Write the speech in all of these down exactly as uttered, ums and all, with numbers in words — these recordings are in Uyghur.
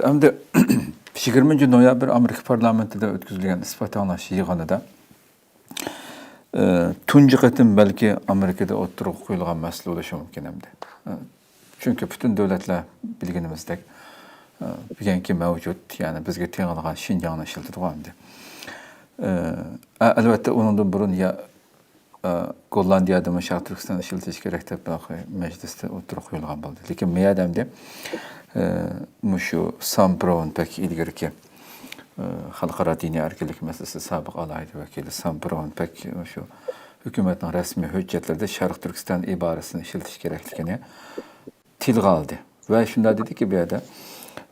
ئەمدى يىگىرمىنچى نويابىر ئامېرىكا پارلامېنتىدا ئۆتكۈزۈلگەن ئىسپات ئاڭلاش يىغىنىدا، ئى، تۇنجى قېتىم بەلكى ئامېرىكىدا ئوتتۇرىغا قويۇلغان مەسىلە بولۇشى مۇمكىن ئەمدى. ئى، چۈنكى پۈتۈن دۆلەتلەر بىلگىنىمىزدەك، ئى، بۈگۈنكى مەۋجۇت، يەنى بىزگە تېڭىلغان شىنجاڭنى ئىشلىتىدىغۇ ئەمدى. ئى، ئە-، ئەلۋەتتە، ئۇنىڭدىن بۇرۇن يا ئە، گوللاندىيەدىمۇ شەرقىي تۈركىستان ئىشلىتىش كېرەك دەپ مەجلىستە ئوتتۇرىغا قويۇلغان بولدى. لېكىن مۇ يەردە ئەمدى، ئە، مۇشۇ سام براۋون بەك ئىلگىرىكى، ئە، خەلقئارا دىنىي ئەركىنلىك مەسىلىسى سابىق ئالاھىدە ۋەكىلى سام براۋون بەك مۇشۇ ھۆكۈمەتنىڭ رەسمىي ھۆججەتلىرىدە شەرقىي تۈركىستان ئىبارىسىنى ئىشلىتىش كېرەكلىكىنى تىلغا ئالدى ۋە شۇنداق دېدىكى، بۇ يەردە،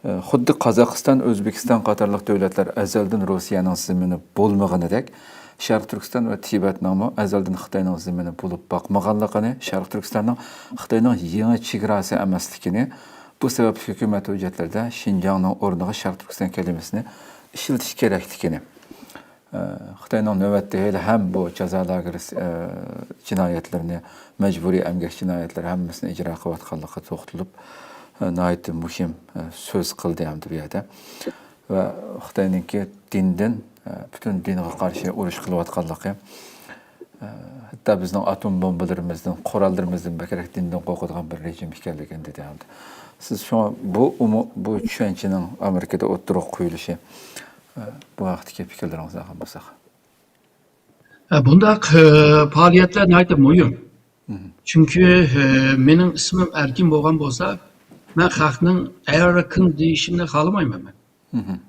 ئە، خۇددى قازاقىستان، ئۆزبېكىستان قاتارلىق دۆلەتلەر ئەزەلدىن روسىيەنىڭ زېمىنى بولمىغىنىدەك، شەرقىي تۈركىستان ۋە تىبەتنىڭمۇ ئەزەلدىن خىتاينىڭ زېمىنى بولۇپ باقمىغانلىقىنى، شەرقىي تۈركىستاننىڭ خىتاينىڭ يېڭى چېگراسى ئەمەسلىكىنى، بۇ سەۋەبلىك ھۆكۈمەت ھۆججەتلىرىدە شىنجاڭنىڭ ئورنىغا شەرقىي تۈركىستان كەلىمىسىنى ئىشلىتىش كېرەكلىكىنى، ئە، خىتاينىڭ نۆۋەتتە ھېلىھەم بۇ جازا لاگېرى، ئە، جىنايەتلىرىنى، مەجبۇرىي ئەمگەك جىنايەتلىرى ھەممىسىنى ئىجرا قىلىۋاتقانلىقىغا توختىلىپ، ئە، ناھايىتى مۇھىم، ئە، سۆز قىلدى ئەمدى بۇ يەردە. ۋە خىتاينىڭكى دىندىن، ئە، پۈتۈن دىنغا قارشى ئۇرۇش قىلىۋاتقانلىقى، ئە، ھەتتا بىزنىڭ ئاتوم بومبىلىرىمىزدىن، قوراللىرىمىزدىن بەكرەك دىندىن قورقىدىغان بىر رېجىم ئىكەنلىكىنى دېدى ئەمدى. سىز شۇڭا بۇ ئۇمۇ-، بۇ چۈشەنچىنىڭ ئامېرىكىدا ئوتتۇرىغا قويۇلۇشى، ئە، بۇ ھەقتىكى پىكىرلىرىڭىزنى ئالغان بولساق. ھە، بۇنداق، ئە، پائالىيەتلەر ناھايىتى مۇھىم. مم. چۈنكى، ئە، مېنىڭ ئىسمىم ئەركىن بولغان بولسا، مەن خەقنىڭ ئەركىن دېيىشىنى خالىمايمەن مەن. مم.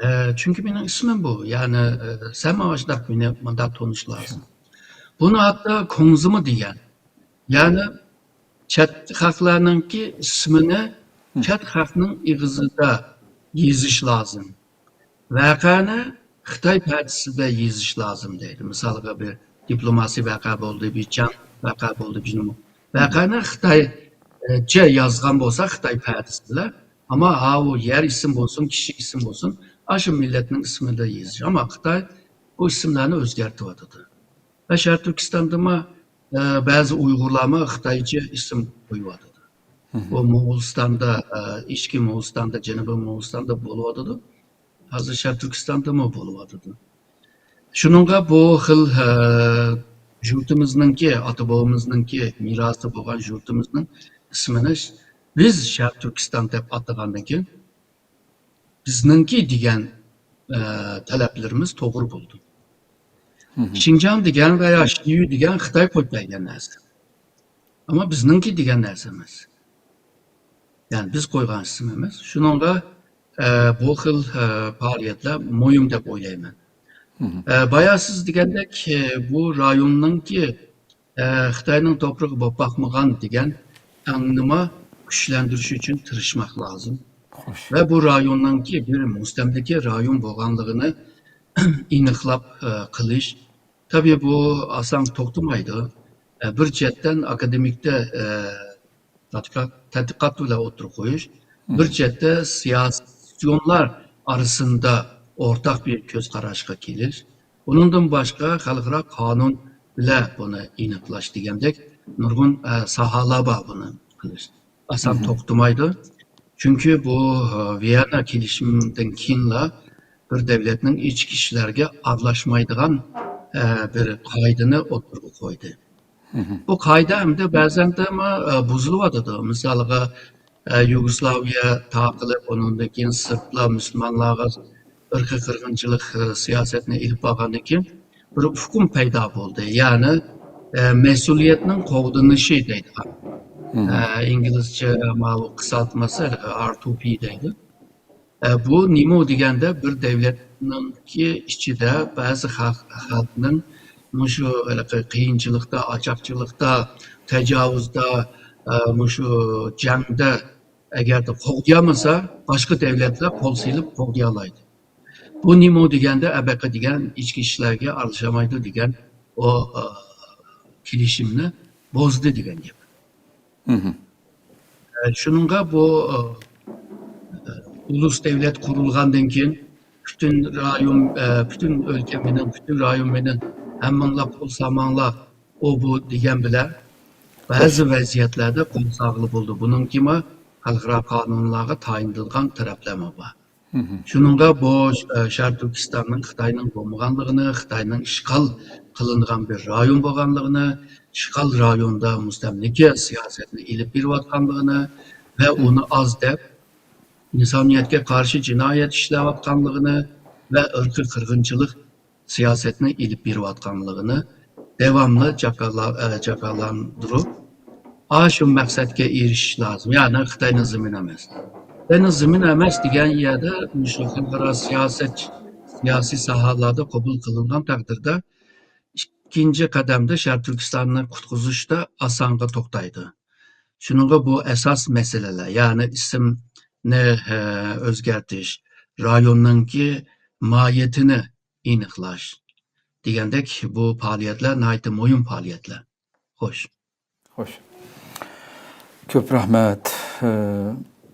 ئە، چۈنكى مېنىڭ ئىسمىم بۇ. يەنى، ئە، سەن ماڭا شۇنداق مېنى مۇنداق تونۇش لازىم. بۇنى ھەتتا كوڭزىمۇ دېگەن. يەنى چەت خەقلەرنىڭكى ئىسمىنى مم. چەت خەقنىڭ ئېغىزىدا يېزىش لازىم. ۋەقەنى خىتاي پەدىسىدە يېزىش لازىم دەيدۇ. مىسالغا، بىر دىپلوماسىي ۋەقە بولدى، بىر جەڭ ۋەقە بولدى، بىر نېمە. ۋەقەنى خىتايچە يازغان بولسا خىتاي پەدىسى بىلەن، ئەمما ھاۋۇ يەر ئىسىم بولسۇن، كىشى ئىسىم بولسۇن، ئاشۇ مىللەتنىڭ ئىسمىدا يېزىش. ئەمما خىتاي بۇ ئىسىملارنى ئۆزگەرتىۋاتىدۇ. ۋە شەرقىي تۈركىستاندىمۇ، ئە، بەزى ئۇيغۇرلارمۇ خىتايچە ئىسىم قويۇۋاتىدۇ. مم. بۇ موغۇلىستاندا، ئە، ئىچكى موغۇلىستاندا، جەنۇبىي موغۇلىستاندا بولۇۋاتىدۇ. ھازىر شەرقىي تۈركىستاندىمۇ بولۇۋاتىدۇ. شۇنىڭغا بۇ خىل، ئە، يۇرتىمىزنىڭكى، ئاتا بوۋىمىزنىڭكى مىراسى بولغان يۇرتىمىزنىڭ ئىسمىنى بىز شەرقىي تۈركىستان دەپ ئاتىغاندىن كېيىن، بىزنىڭكى دېگەن، ئە، تەلەپلىرىمىز توغرا بولىدۇ. مم. شىنجاڭ دېگەن ۋە يا شىيۈ دېگەن خىتاي قويۇپ بەرگەن نەرسە. ئەمما بىزنىڭكى دېگەن نەرسە ئەمەس. يەنى بىز قويغان ئىسىم ئەمەس. شۇنىڭغا، ئە، بۇ خىل، ئە، پائالىيەتلەر مۇھىم دەپ ئويلايمەن. مم. ئە، بايا سىز دېگەندەك، ئە، بۇ رايوننىڭكى، ئە، خىتاينىڭ توپرىقى بولۇپ باقمىغان دېگەن ئاڭنىمۇ كۈچلەندۈرۈش ئۈچۈن تىرىشماق لازىم. خوش. ۋە بۇ رايوننىڭكى بىر مۇستەملىكە رايون بولغانلىقىنى ئېنىقلاپ، ئە، قىلىش. تەبىئىي، بۇ ئاسان توختىمايدۇ. ئە، بىر جەھەتتىن ئاكادېمىكتە، ئە، تەتقىقات، تەتقىقات بىلەن ئوتتۇرىغا قويۇش، بىر مم. جەھەتتە سىياسىيونلار ئارىسىندا ئورتاق بىر كۆز قاراشقا كېلىش، ئۇنىڭدىن باشقا خەلقئارا قانۇن بىلەن بۇنى ئېنىقلاش دېگەندەك نۇرغۇن، ئە، ساھالار بار بۇنى قىلىش. ئاسان مم. توختىمايدۇ. چۈنكى بۇ، ئە، ۋىيەننا كېلىشىمىدىن كېيىنلا بىر دەۋلەتنىڭ ئىچكى ئىشلارغا ئارىلاشمايدىغان، ئە، بىر قائىدىنى ئوتتۇرىغا قويدى. مم. بۇ قائىدە ئەمدى بەزەندىمۇ، ئە، بۇزۇلۇۋاتىدۇ. مىسالغا، ئە، يۇگوسلاۋىيە تارقىلىپ، ئۇنىڭدىن كېيىن سىرتلار مۇسۇلمانلارغا ئىرقىي قىرغىنچىلىق، ئە، سىياسەتنى ئېلىپ بارغاندىن كېيىن بىر ئۇقۇم پەيدا بولدى. يەنى، ئە، مەسئۇلىيەتنىڭ قوغدىنىشى دەيدىغان. مم. ئە، ئىنگلىزچە ماۋۇ قىسالتمىسى، ئار تۇ پى دەيدۇ. ئە، بۇ نېمە دېگەندە، بىر دەۋلەتنىڭكى ئىچىدە بەزى خەق-، خەلقنىڭ مۇشۇ ھېلىقى قىيىنچىلىقتا، ئاچاقچىلىقتا، تاجاۋۇزدا، ئە، مۇشۇ جەڭدە ئەگەردە قوغدىيالمىسا، باشقا دەۋلەتلەر قول سېلىپ قوغدىيالايدۇ. بۇ نېمە دېگەندە، ئەبەقە دېگەن ئىچكى ئىشلارغا ئارىلىشالمايدۇ دېگەن ئۇ، ئە، كېلىشىمنى بۇزدى دېگەن گەپ. مم. ئە، شۇنىڭغا بۇ، ئە، ئۇلۇس دەۋلەت قۇرۇلغاندىن كېيىن پۈتۈن رايون، ئە، پۈتۈن ئۆلكە مېنىڭ، پۈتۈن رايون مېنىڭ، ھەممىڭلار قول سالماڭلار، ئۇ بۇ دېگەن بىلەن بەزى ۋەزىيەتلەردە قول سالغىلى بولىدۇ. بۇنىڭكىمۇ خەلقئارا قانۇنلارغا تايىنىدىغان تەرەپلەرمۇ بار. شۇنىڭغا بۇ، ئە، شەرقىي تۈركىستاننىڭ خىتاينىڭ بولمىغانلىقىنى، خىتاينىڭ ئىشغال قىلىنغان بىر رايون بولغانلىقىنى، ئىشغال رايوندا مۇستەملىكە سىياسەتنى ئېلىپ بېرىۋاتقانلىقىنى ۋە ئۇنى ئاز دەپ، ئىنسانىيەتكە قارشى جىنايەت ئىشلەۋاتقانلىقىنى ۋە ئىرقىي قىرغىنچىلىق سىياسەتنى ئېلىپ بېرىۋاتقانلىقىنى داۋاملىق جاكارلا-، ئە، جاكارلاندۇرۇپ، ئاشۇ مەقسەتكە ئېرىشىش لازىم. يەنى خىتاينىڭ زېمىنى ئەمەس. خىتاينىڭ زېمىنى ئەمەس دېگەن يەردە مۇشۇ خەلقئارا سىياسەت، سىياسىي ساھەلەردە قوبۇل قىلىنغان تەقدىردە، ئىككىنچى قەدەمدە شەرقىي تۈركىستاننى قۇتقۇزۇشتا ئاسانغا توختايدۇ. شۇنىڭغا بۇ ئاساس مەسىلىلەر، يەنى ئىسىمنى، ئە، ئۆزگەرتىش، رايوننىڭكى ماھىيىتىنى ئېنىقلاش دېگەندەك بۇ پائالىيەتلەر ناھايىتى مۇھىم پائالىيەتلەر. خوش. خوش. كۆپ رەھمەت. ئە،